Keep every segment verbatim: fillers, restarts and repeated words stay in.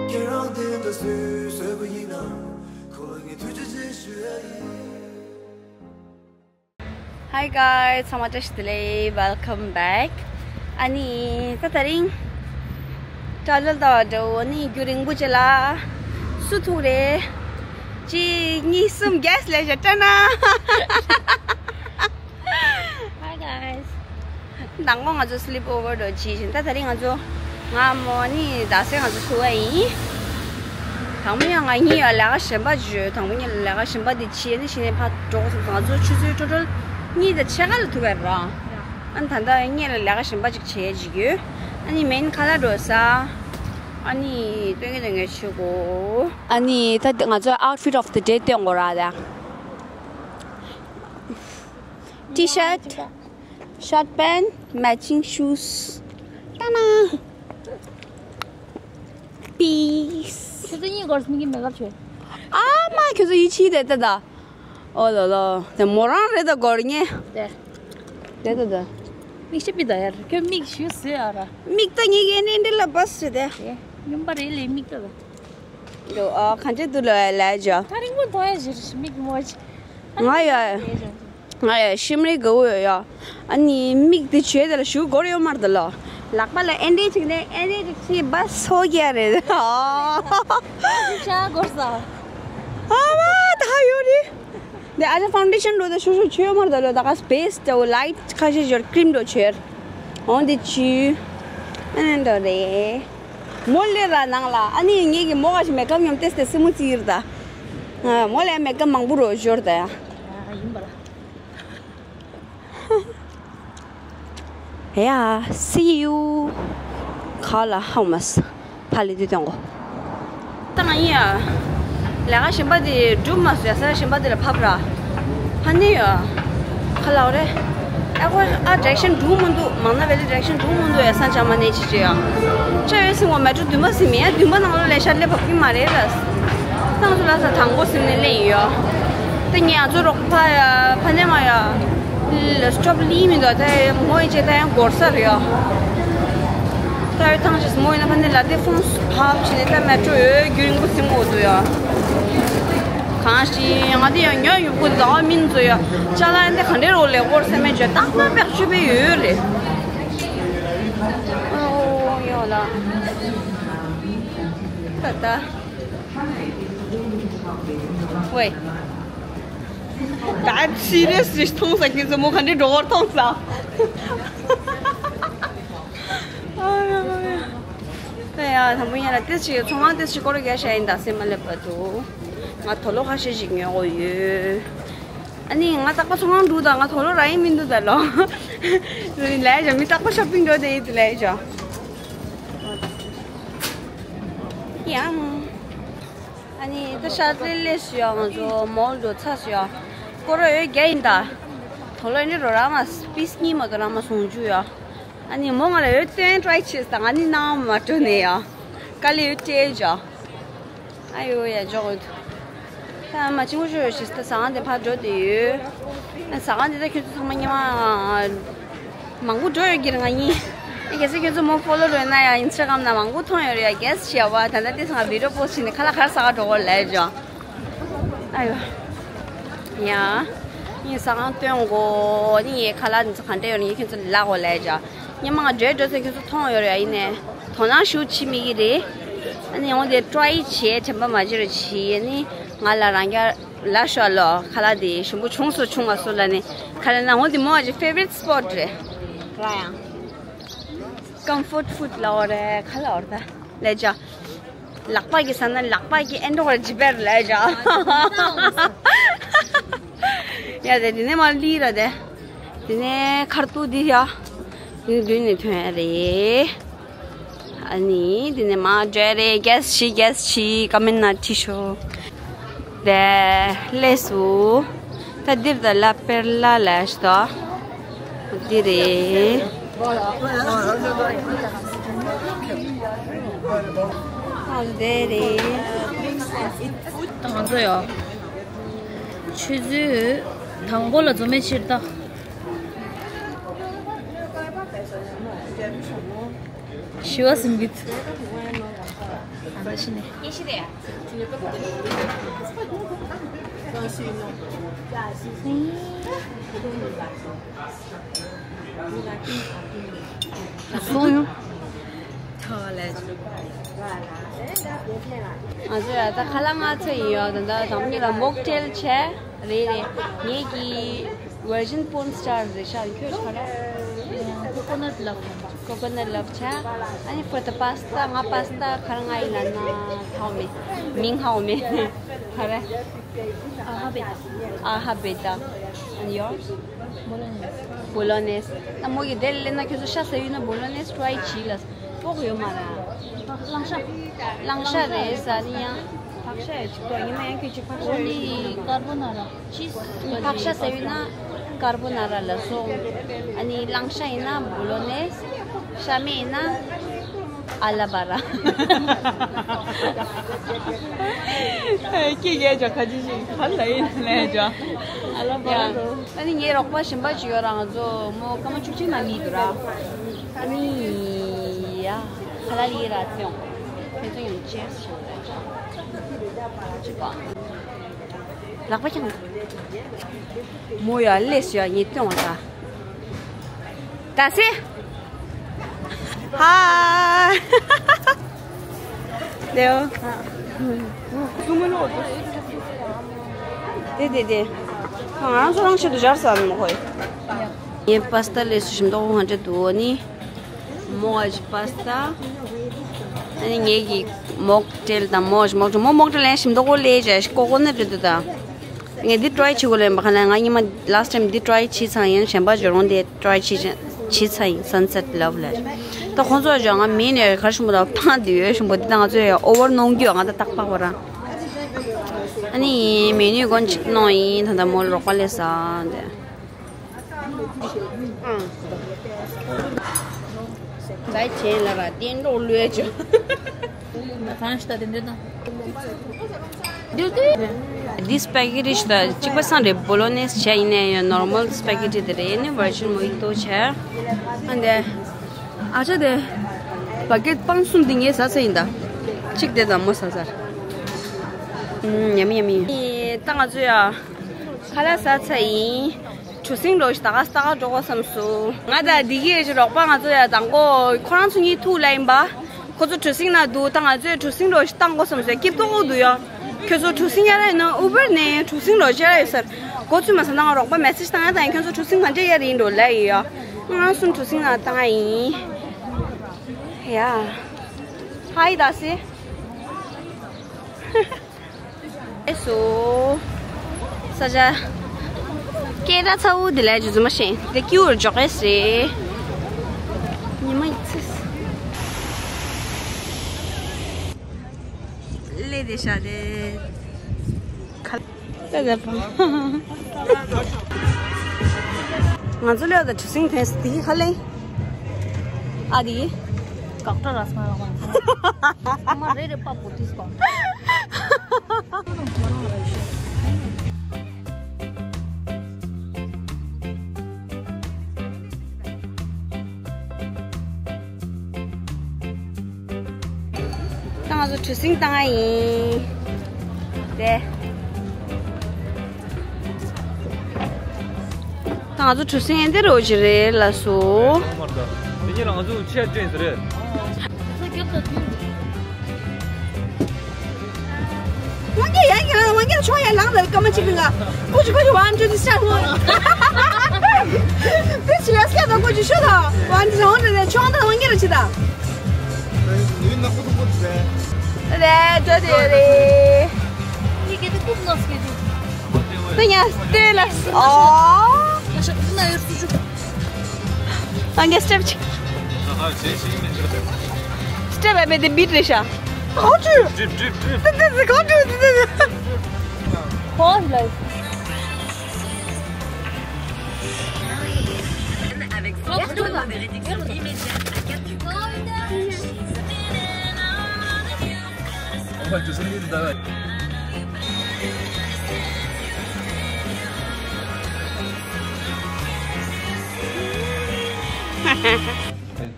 ཁྱེད་རང་དེ་འདྲ་སུས་བཟོས་པ་ཡིན་ན། ཁོ་ལ་ངས་ཐུགས་རྗེ་ཆེ་ཞུ་ཡ་ཡིན། Hi guys, ཚང་མ་བཀྲ་ཤིས་བདེ་ལེགས། Welcome back. ཨ་ནི་ད་དེ་རིང་ཊ་ལོ་ལྟ་བ་འདྲ་བོ་ནི་རྒྱུན་རིང་པོ་ཅིག་ལ་སུ་ཐུག་རེད། གཅིག་གཉིས་གསུམ་བརྒྱད་ལས་བྱ་སྤྲད་ན། Hi guys. དང་པོ་ང་ཚོ་སི་ལིབ་ཨོ་ཝར་འདྲ་བྱེད་བཞིན། ད་དེ་རིང་ང་ཚོ་ང་མོ་ནི་ད་སེ་ང་ཚོ་ཚུགས་པ་ཡིན། དང་པོ་ཡང་ང་གཉིས་ལ་ལས་ཀ་གཞན་པ་བྱོས། དང་པོ་གཉིས་ལ་ལས་ཀ་གཞན་པ་དེ་བྱས་ནས་གཞི་ནས་ཕར་འགྲོ་དགོས་སོང་། ང་ཚོ་ཆུ་ཚོད་ཊོ་ཊལ་གཉིས་དང་ཕྱེད་ཀ་ལ་ཐུག་པ་རེད་ར། ཨ་ནི་ད་ལྟ་གཉིས་ལ་ལས་ཀ་གཞན་པ་ཅིག་བྱས་བྱེད་ཀྱི་ཡོད། ཨ་ནི་མེན་ཁ་ལག་འགྲོ་ས། ཨ་ནི་སྟོན་གྱི་སྟོན་གྱི་བྱེད་དགོས། ཨ་ནི་ད་ང་ཚོའི་outfit of the day སྟོན་དགོས་ར་ད། T-shirt, short pant, matching shoes. ཏཱ་ན། Peace. ཁྱོད་ཚོ་གཉིས་སྒོར་སྨིག་གི་མེ་ཀབ་བྱོས། ཨ་མ་ཁྱོད་ཚོ་ཡིད་ཆེས་དེ་ལྟ་ད། ཨོ་ལོ་ལོ། དེ་མོ་རང་རེད་ད་སྒོར་ཉེ། དེ། དེ་ལྟ་ད། མིག་ཤེས་པི་ད་ཡར་ཁྱོད་མིག་ཞུ་ཟེར་ཨ་ར། མིག་ད་ངེད་ཀྱི་ནི་འདི་ལ་བས་ཟེར་དེ། དེ་སྨྱོན་པ་རེད་ལས་མིག་ད་ད། ལོ་ཨ་ག་འདྲས་འདུག་ལོ་ཨ་ལས་ཇོ། ད་རིང་མོ་མཐོང་ཡ་ཞིག་མིག་མོ་ཅི། ང་ཡ། ང་ཡ་ཤི་མི་རི་དགའ་བོ་ཡོད་ཡ། ཨ་ནི་མིག་དེ་བྱོས་དེ་ལ་ཞུ་སྒོར་ཡོད་མར་དེ་ལོ། ལག་པ་ལ་ཨེ་འདྲས་ཅིག་ནས་ཨེ་འདྲས་ཅིག་ཅིག་བ་སོ་རྒྱ་རེད། ཤ་སྒོར་ས། ཨ་མ་ད་ཡོད་རེད། དེ་ཨ་ཅག་ཕའུན་ཌེ་ཤན་འགྲོ་དེ་ཤུ་ཤུ་བྱོས་མར་དེ་ལོ། ད་ག་སི་བེ་སི་དེ་ལའིཊ་ཁ་ཤས་ཞོར་ཀྲིམ་འགྲོ་བྱོས། འོང་དེ་བྱོས། ཨ་ནི་འགྲོ་རེད། མོ་ལེ་ར་ནང་ལ་ཨ་ནི་ངེད་ཀྱི་མོ་ག་ཞིག་མེ་ཀབ་མཉམ་ཏེས་ཏེ་སི་མོ་ཙི་ཡིར་ད། མོ་ལེ་མེ་ཀབ་མང་པོ་རོ་ཞོར་ད་ཡ། ཡིན་པ་ལ། ཡ། See you. ཁ་ལ་ཧ་མ་སི། ཕ་ལི་དུ་ཏོང་གོ། ད་ང་ཡིན་ཡ། ལས་ཀ་གཞན་པ་དེ་སྒྲུབ་མ་སོང་ཡ། ས་གཞན་པ་དེ་ལ་ཕབ་ར། ཕ་ནི་ཡ། ཁ་ལ་འོ་རེད། ཨ་ཁོ་ཨ་ཌི་རེག་ཤན་འགྲུབ་མི་འདུག་མང་ན་བེ་ལི་ཌི་རེག་ཤན་འགྲུབ་མི་འདུག་ཡ། ས་ཆ་མ་ནས་ཅི་ཅི་ཡ། ཅ་ཡོད་སིང་བ་མེ་ཊོ་བདུན་པ་སིང་མི་ཡ། བདུན་པ་ནང་ལོ་ལས་ཤར་ལས་བབ་ཀྱི་མ་རེད་ར། ཏང་ཚོ་ལ་ས་དང་པོ་སིང་ནས་ལེན་ཡོད། ད་ངས་ང་ཚོ་རོགས་ཕ་ཡ་ཕ་ནས་མ་ཡ། ལ་སི་ཊོབ་ལི་མི་འདུག་ད་མོ་ཡི་ཅེ་ད་ཡང་སྒོར་ས་རེད་ཡ། ད་ཡོད་ཐང་ཞིག་མོ་ཡིན་ན་ཕ་ནས་ལ་དེ་ཕོང་ཕབ་བྱས་ནས་ད་མེ་ཊོ་ཡོད་རྒྱུན་གོ་སིང་འོ་དུ་ཡ། གང་ཞིག་ང་དེ་ཡང་ཉོ་ཡོད་གོ་ཟླ་བ་མིན་ཚོ་ཡ། ཅ་ལག་འདི་ག་འདྲའི་རོགས་ལས་སྒོར་སེ་མེད་ཅོ་ཏག་ཏག་པེག་ཆུ་པེ་ཡོད་རེད། ཨོ་ཡོ་ལ། ད་ད། ཝེ། ད་སི་རི་ཡས་རེད་མཐོང་ས་ཁྱེད་ཚོ་མོ་ག་འདྲའི་འགྲོ་བར་མཐོང་ས། ཨ་ཡ་ཡ། ད་ཡ་དང་པོ་ཡིན་ལ་ཏེ་ཅིག་ཚོང་ཁང་ཏེ་ཅིག་སྐོར་རྒྱག་ཤ་ཡིན་ད་སེམས་མ་སླེབས་པ་འདུག་ང་དོ་ལོ་ཁ་ཤས་ཤིག་ཉོ་དགོས་ཡོད། ཨ་ནི་ང་རྟག་པ་ཚོང་ཁང་འགྲོ་ད་ང་དོ་ལོ་ར་ཡིན་མི་འདུག་ད་ལོ། ལས་བྱ་མི་རྟག་པ་ཤོ་པིང་འགྲོ་དེ་ཡིན་དུ་ལས་བྱ། ཡང་། ཨ་ནི་ད་ཤར་ཏེ་ལས་སུ་ཡང་ང་ཚོ་མོལ་འགྲོ་ཚར་སུ་ཡང་སྐོར་ར་ཡོད་རྒྱ་ཡིན་ད། དོ་ལོ་ཡིན་རོ་ར་མ་པིས་གཉིས་མ་དོ་ར་མ་སོང་རྒྱུ་ཡ། ཨ་ནི་མོ་ང་ལ་ཡོད་སྟོན་ཊ་རའི་བྱེད་ད་ང་ནི་ནང་མ་སྤྲོ་ནས་ཡ། དཀའ་ལས་ཡོད་སྤྲད་བྱ། ཨ་ཡོ་ཡ་འཇོག་ཡོད། ད་མ་ཅིང་ཤོ་ཡོད་ཤི་ད་ཟ་ཁང་དེ་ཕར་འགྲོ་དེ་ཡོད། ཨ་ཟ་ཁང་དེ་ད་ཁྱོད་ཚོ་ཚང་མ་ཉི་མ། མང་པོ་འགྲོ་ཡོད་ཀྱི་རེད་ང་གཉིས། ཨེ་གལ་སྲིད་ཁྱོད་ཚོ་མོ་ཕོ་ལོ་རོལ་ན་ཡང་ཨིན་སི་ཊ་གྷ་རམ་ན་མང་པོ་མཐོང་ཡོད་རེད་ཡ། གེ་སི་བྱས་པ་ད་ལྟ་དེ་སང་བི་ཌི་ཡོ་པོ་སི་ཊི་བྱས་ནས་ཁ་ལག་ག་རེ་ཟ་ག་འགྲོ་གོ་ལབ་བྱ། ཨ་ཡོ། ཡ། ངས་ཟ་ཁང་སྟོན་གོ་ནི་ངས་ཁ་ལག་འདི་ཚོ་ག་འདྲ་ཡོད་ནི་ངས་ཁྱོད་ཚོ་ལ་ལབ་གོ་ལབ་བྱ། སྙན་མ་ང་འགྲོས་འགྲོ་ཚེ་ཁྱོད་ཚོ་མཐོང་ཡོད་རེད་ཡ། ཡིན་ནས་དོ་སྣང་ཞུ་བྱེད་མི་གི་རེད། ཨ་ནི་འོང་དེ་ཊ་རའི་བྱས་དྲན་པ་མ་བརྗེད་རོགས་བྱེད། ཨ་ནི་ང་ལ་རང་རྒྱལ། ལ་ཤོ་ལོ་ཁ་ལག་དེ་ཞིམ་པོ་བྱུང་སོ་བྱུང་མ་སོ་ལ་ནི་ཁ་ལ་ན་འོ་དེ་མོ་ཨ་ཅི་ཕེ་ཝ་རི་ཊི་སི་པོ་ཊི་རེད། ར་ཡང་ཀམ་ཕོར་ཊི་ཕུཌ་ལ་འོ་རེད་ཁ་ལ་འོ་རེད་ད་ལས་བྱ། ལག་པ་གི་ས་ན་ལག་པ་གི་ཨེ་འགྲོ་ར་ཇི་བེར་ལས་བྱ། ཡ་དེ་དེ་ནས་མ་ལི་ར་དེ། དེ་ནས་ཁར་ཏུ་དེ་ཡ། དེ་མདུན་ནས་ཐོན་ཡ་རེད། ཨ་ནི་དེ་ནས་མ་འགྲོ་རེད། གེ་སི་ཤི་གེ་སི་ཤི་ཀ་མིན་ན་ཐི་ཤོ། དེ་ལས་སུ། ད་འདིར་ད་ལ་པེར་ལ་ལས་ཤི་ད། འདི་རེད། ཨ་འདི་རེད། ང་ཚོ་ཡོ། ཆུ་ཚོད་དང་པོ་ལ་འཛོམས་མེད་ཕྱིར་ད། ཞི་བ་སིམ་གྱིས། 私ね。སོང་ཡོང་། ང་ཚོ་ཡ་ད་ཁ་ལག་ང་ཚོ་ཡིན་ཡོད། ད་ད་དང་མི་ལ་མོག་ཊེལ་བྱས། རེད་རེད། ངེད་ཀྱི་Virgin Porn Star རེད་ཤག་ཁྱོད་ཆ་ར། Coconut Love. Coconut Love ཆ། ཨ་ནི་for the pasta ང་པ་སི་ཏ་ཁར་ང་ཡིན་ན་ན་ཧའོ་མེ། མིང་ཧའོ་མེ། ཁ་ར། Arrabbiata. Arrabbiata. And yours? Bolognese. Bolognese. ད་མོ་གི་དེ་ལས་ན་ཁྱོད་ཚོ་ཤ་ཟ་ཡོད་ན་Bolognese try བྱིས་ལ། ལྐོག་ཡོད་མ་ར། གླང་ཤ། གླང་ཤ་རེད་ཟ་ནི་ཡང་། ཕག་ཤ་ཡོད་ཅིག་ཏོ་ཉི་མ་ཡང་ཁྱོད་ཅིག་ཕག་ཤ་ཡོད་ཅིག་ཏོ། Carbonara. Cheese. ཕག་ཤ་ཟ་ཡོད་ན་Carbonara ལ་སོང་། ཨ་ནི་གླང་ཤ་ཡིན་ན་Bolognese. ཤ་མེད་ཡིན་ན་Alla Barra. ཁྱི་རྒྱལ་ཅོ་ཁ་ཅི་ཞིག་ག་ལ་ཡིན་ལས་ཅོ། Alla Barra. ཨ་ནི་ངའི་རོགས་པ་གཞན་པ་ཅིག་ཡོད་ར། ང་ཚོ་མོ་སྐར་མ་བཅུ་གཅིག་ན་མིད་འདུག་ར། ཨ་ནི་ཡ་ཁ་ལ་ལི་ར་ཚེ་ཡོང་། ཁྱེད་ཚོ་ཡང་ཅེས་ཞུ་ར། ཅི་པ། ལག་པ་ཀྱང་། མོ་ཡ་ལས་ཡ་ཉེ་སྟོན་བ་ད། ད་སེ། ཧ། དེའོ། དེ་དེ་དེ། ང་རང་ཚོ་རང་ཆེད་དུ་སྦྱར་ས་ནི་མོ་ཧོ་ཡི། ངའི་པ་སི་ཏ་ལས་སུ་ཞིམ་མདོག་ཁོ་ཧ་འདྲེ་འདུག་ནི། མོག་ཨ་ཇི་པ་སི་ཏ། ཨ་ནི་ངེད་ཀྱི་མོག་ཊེལ་དང་མོག་ཨ་ཇི་མོག་ཊེལ་མོ་མོག་ཊེལ་ཡང་ཞིམ་མདོག་ཁོ་ལས་བྱས་ཀོ་ཀོ་ནཊ་རེད་འདུག་ད། ངས་འདི་ཊ་རའི་བྱེད་དགོས་ལབ་ཡིན་པ། ག་ནས་ང་ཉི་མ་last time འདི་ཊ་རའི་བྱས་ཚར་ཡིན། གཞན་པ་ཇོ་རོང་དེ་ཊ་རའི་བྱས་བྱས་ཚར་ཡིན། Sunset Love ལབ། ད་ཁོང་ཚོ་ལ་ཇོ་ང་མིན་ནས་གར་ཞུམ་པོ་དང་ཕང་དེ་ཡོད་ཞུམ་པོ་འདི་ད་ང་ཚོས་ཨོ་བར་གནོང་རྒྱུ་ང་ད་ཏག་ཏག་པ་ར། ཨ་ནི་མེ་ནུ་གོན་ཅིག་གནང་ཡིན། ད་ད་མོ་ལ་རོགས་པ་ལས་ས་འདི། ཙའི་ཆེན་ལ་ར་བསྟན་འགྲོ་ལོས་ཅོ། ད་ཤི་ད་དེ་འདྲ་དང་། འདི་སྤེ་གི་ཊི་ཤི་ད་གཅིག་པ་སང་རེད། Bolognese བྱས་ཡིན་ནའི་ཡང་normal སྤེ་གི་ཊི་དེ་རེད། ནི་Virgin Mojito བྱས། ཨ་འདི། ཨ་ཅག་དེ། བ་གེ་ཊི་པང་གསུམ་འདི་ངས་ཟ་ཚར་ཡིན་ད། གཅིག་དེ་དང་མོ་ཟ་ཚར། ཨུམ། ཉམ་ཉམ་ཡིན། ད་ང་ཚོ་ཡ། ཁ་ལག་ཟ་ཚར་ཡིན། གྲུ་གཟིངས་ལོ་ཞིག་ད་ག་ས་ད་ག་འགྲོ་དགོས་བསམ་སོང་། ང་དང་བདེ་སྐྱིད་ཀྱི་རོགས་པ་ང་ཚོ་ཡ་དང་པོ་ཁོ་རང་ཚོ་གཉིས་ཐུག་ལ་ཡིན་པ། ཁོ་ཚོ་གྲུ་གཟིངས་ན་འདུག་ད་ང་ཚོས་གྲུ་གཟིངས་ལོ་ཞིག་བཏང་དགོས་བསམ་སོང་། སྐྱིད་པོ་འདུག་ཡ། ཁྱོད་ཚོ་གྲུ་གཟིངས་ཡ་ར་ཡིན་ན་ཨུ་བར་ནས་གྲུ་གཟིངས་ལོ་ཞིག་ཡ་ར་ཡོད་ས་རེད། གོ་ཚོད་མ་སོང་ན་ང་རོགས་པ་མེ་སེ་ཇི་བཏང་ཡ་དང་ཡིན། ཁྱོད་ཚོ་གྲུ་གཟིངས་ག་འདྲས་ཡ་ར་ཡིན་འགྲོ་ལ་ཡིན་ཡ། ང་རང་གསུམ་གྲུ་གཟིངས་ན་བཏང་ཡ་ཡིན། ཡ། ཧའི་ད་སེ། ཨེ་སོ། ས་ཆ། སྐད་གྲགས་ཚ་བོ་འདི་ལས་རྒྱུ་རྫུན་མ་ཤེས། དེ་ཀྱུ་རུ་འཇོག་གས་རེད། ཉི་མ་ཡི་ཚེ། ལས་དེ་ཤ་དེ། ཁ། ད་ད་པ། ང་ཚོ་ལས་ད་གྲུ་གཟིངས་ཐོན་སི་དེ་གི་ཁ་ལེ། ཨ་དེ། ཀག་ཀྲ་ར་སྨ་ལ་མ། མ་རེ་རེ་པ་པོ་ཏིས་པ། ད་ང་ཚོ་གྲུ་གཟིངས་བཏང་ཡ་ཡིན། དེ། ད་ང་ཚོ་གྲུ་གཟིངས་འདི་རོ་ཅི་རེད་ལ་སོ། དེ་ཉིད་ལ་ང་ཚོ་ཆེ་དྲན་ཟེར་རེད། དབང་རྒྱལ་ཡང་ཡང་དབང་རྒྱལ་ཆུང་ཡང་ལངས་ལ་སྐར་མ་གཅིག་ལ། ཀོ་ཅི་ཀོ་ཅི་one two three start one. This is let's get the ཀོ་ཅི་ཤོད་དང་། one two three ཆུང་དང་དབང་རྒྱལ་ལ་ཅི་དང་། རེད་འགྲོ་དེ་རེད། ད་ཉ་སྟེ་ལ་ཨོ། ཨང་གེ་སི་ཊེབ་ཅིག་སི་ཊེབ་ཨ་མེ་དེ་བིཊ་རེད་ཤག་ཧོ་ཊུ། ཌྲིབ་ཌྲིབ་ཌྲིབ། ཏི་ཏི་ཏི་ཧོ་ཊུ་ཏི་ཏི་ཏི། ཧོ་ལ། ད་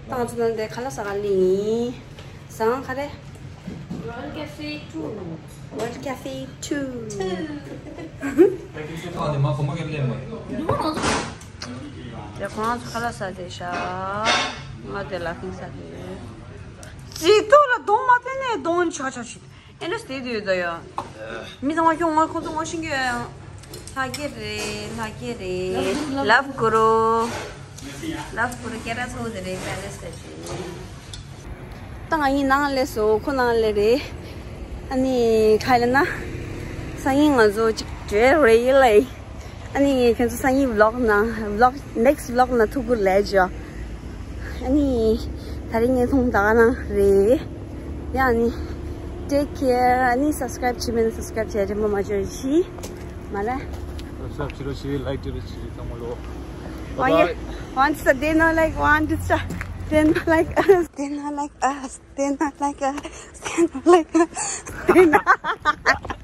ང་ཚོ་ནང་དེ་ཁ་ལག་ཟ་ག་ལི་ཡིན། ཟ་ང་ག་རེ། World Cafe two. World Cafe two. ཁོང་ཚོ་ཁ་ལག་ཟ་དེ་ཤག་ང་དེ་ལ་ཁིང་ཟ་དེ། ཅི་ཏོ་ལ་གདོང་མ་བསྟན་ནས་གདོང་ཆག་ཆག་ཞིག་ཨེ་འདྲ་སྟེ་དུས་ད་ཡ། མི་ཚང་མ་ཁྱོད་ང་ཁོང་ཚོ་ངོ་ཤེས་ཀྱི་ཡ། ལྷག་གི་རེད། ལྷག་གི་རེད། ལབ་ཀུ་རུ། ལབ་ཀུ་རུ་སྐད་གྲགས་ཚ་བོ་དེ་རེད། པེ་རེ་སི་ད་ཤི། ད་ང་གཉིས་ནང་སླེབས་སོང་། ཁོ་ནང་སླེབས་རེད། ཨ་ནི་ག་ལ་ན། སང་ཉིན་ང་ཚོ་གཅིག་བྲོས་རེད་ཡིན་ལེ། ཨ་ནི་ཁྱོད་ཚོ་སང་ཉིན་vlog ནང་vlog next vlog ནང་ཐུག་གི་ལས་ཅོ། ཨ་ནི་ད་རིང་ངས་མཐོང་ད་ག་ནང་རེད། ཡ་ཨ་ནི་take care. ཨ་ནི་subscribe བྱེད་མེད་ན་subscribe བྱས་རིན་པ་མ་བྱོས་ཤི། མ་ལ། Subscribe བྱེད་རོགས་བྱེད། like བྱེད་རོགས་བྱེད། ཚང་མ་ལོ། Bye bye. One, two, they not like, one, two, they not like us. They not like us. They not like us. They not like us. They not